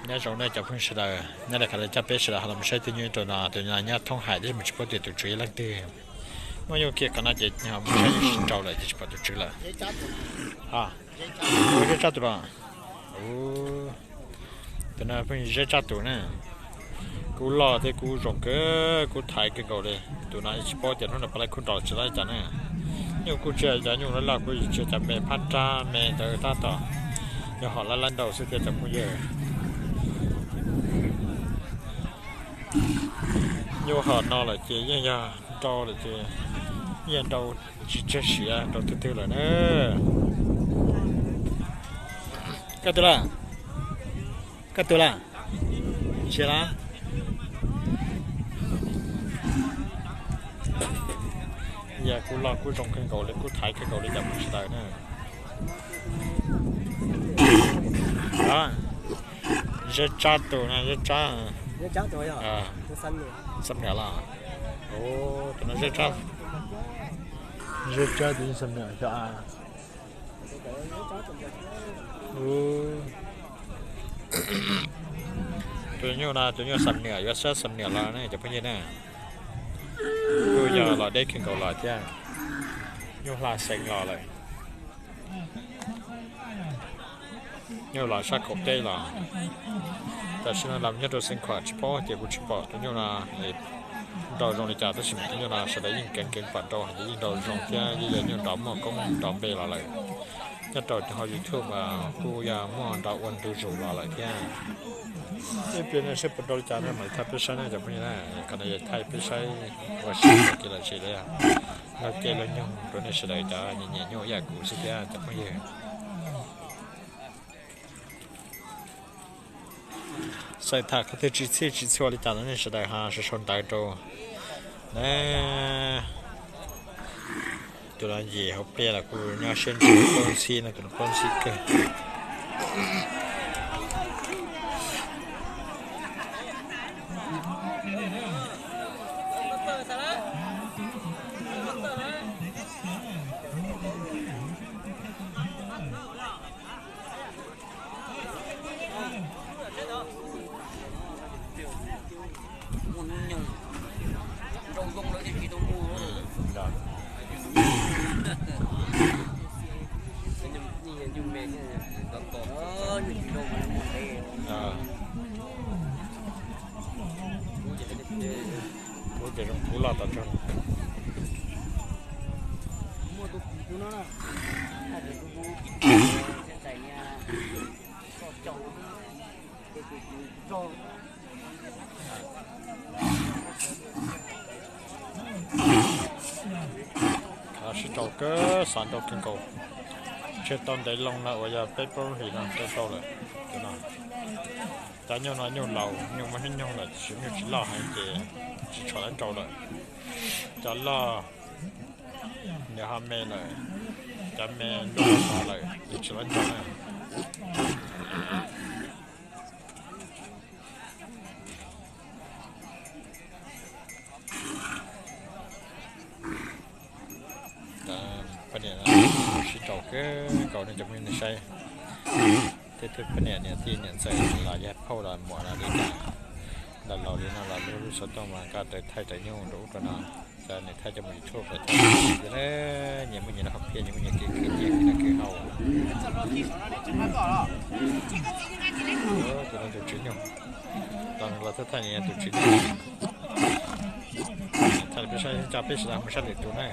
Nyob zoo nej cov phooj ywg sawv daws, nyob li qhov no coj peb sawv daws ho los saib tus nyuj rau no, tus no nyob thoob hais tab sis mas tsis paub tias tus tswv yog leej twg. Muaj nyuj kiag qhov no ces mus saib tsis tau lawm ces tsis pom tus tswv lawm. Ua zeb tsab tus los. Tus no pheej zeb tsab tus na. Kub loj thiab kub zoo kawg, kub thaiv kawg nkaus li. Tus no tsis paub tias hnub no puas laib khub nrau tsis laib cas na. Nyuj kuj tsis yog cov nyuj loj loj, kuj tsis yog cov me phab rab me ntawd tab tom yog hom laj laj nrau xwb thiab cov phooj ywg. Nyuj hom no lawm ces yeej yog nrau lawm ces yeej yog nrau tsis tseg siav rau twg twg lawm na. Koj tus lawm, koj tus lawm, ntsia lawm. Yog kub loj kub zoo kawg nkaus li, kub thaiv kawg nkaus li cov phooj ywg sawv daws na. Zeb tsab tus na, zeb tsab. Xam niam los. Tus no zeb tsab, zeb tsab tus xam niam xyov. Tus nyuj no tus nyuj xam niam, yuav sab xam niam los ne cov phooj ywg na. Kuj yog los deb kawg nkaus los thiab. Nyuj hla xeev los lawm. Nyuj los sab kaum teb los. Tam sim no los nyob rau xeev khuam tsis paub ces kuv tsis pom tus nyuj no nrau zoo li cas tab sis mas tus nyuj no sawv daws yeej keev keev pom nrau hais tias yeej nrau zoo thiab yeej yog nyuj nrov muaj koob nrov npe los lawm. Nyob rau hauv YouTube mas kuj yog muaj nrau ua ntu zus los lawm thiab. Ib pliag nej saib puas nrau li cas no mam li thaij peb saib na cov phooj ywg na. Qhov no yog thaij peb saib ua si kiag los sis lawv nrau ceg lawv nyoog rau nej sawv daws cov nyiam nyiam nyuj ib yam kuv xwb thiab cov phooj ywg. Xav tham qhov twg tsis txhij tsis txhua li cas no nej sawv daws ho sau sau ntawv rau na. Tus no yim hauv pliaj los kuj nyob siab ntsws plaub ntxhib no, tus no plaub ntxhib kawg. Kuv ces zoo kub loj tau tsaug. Sib rau kawg, xav nrau kawg nkaus. Tseg tau ntev loo na uas yog peb plaub hlis no rau rau lawm. Cov nyuj no nyuj laus, nyuj muaj hnub nyoog lawm, tab sis nyuj tsis loj heev ces tsis tshua laib nrau lawm. Cov loj nws ho me lawm, cov me ntuj no lawm ces tsis laib nrau na. Poj niam sib rau kawg nkaus nej cov phooj ywg nej saib. Tej tug poj niam niam tij niam ntxawm los yog phauj los muam los li cas, los laus li no los lub lub xov tooj mas koj tau thaij rawv nyuj rau ub rau no, cov nws thaij coj mus YouTube los thaij, nyias muaj nyias lub hom phiaj, nyias muaj nyias kev khwv nyiaj, kev noj kev haus. Tus no tus tswv nyuj, los thaij thaij tus tswv nyuj. Thaij peb saib, coj peb sawv daws mus saib lwm tus na.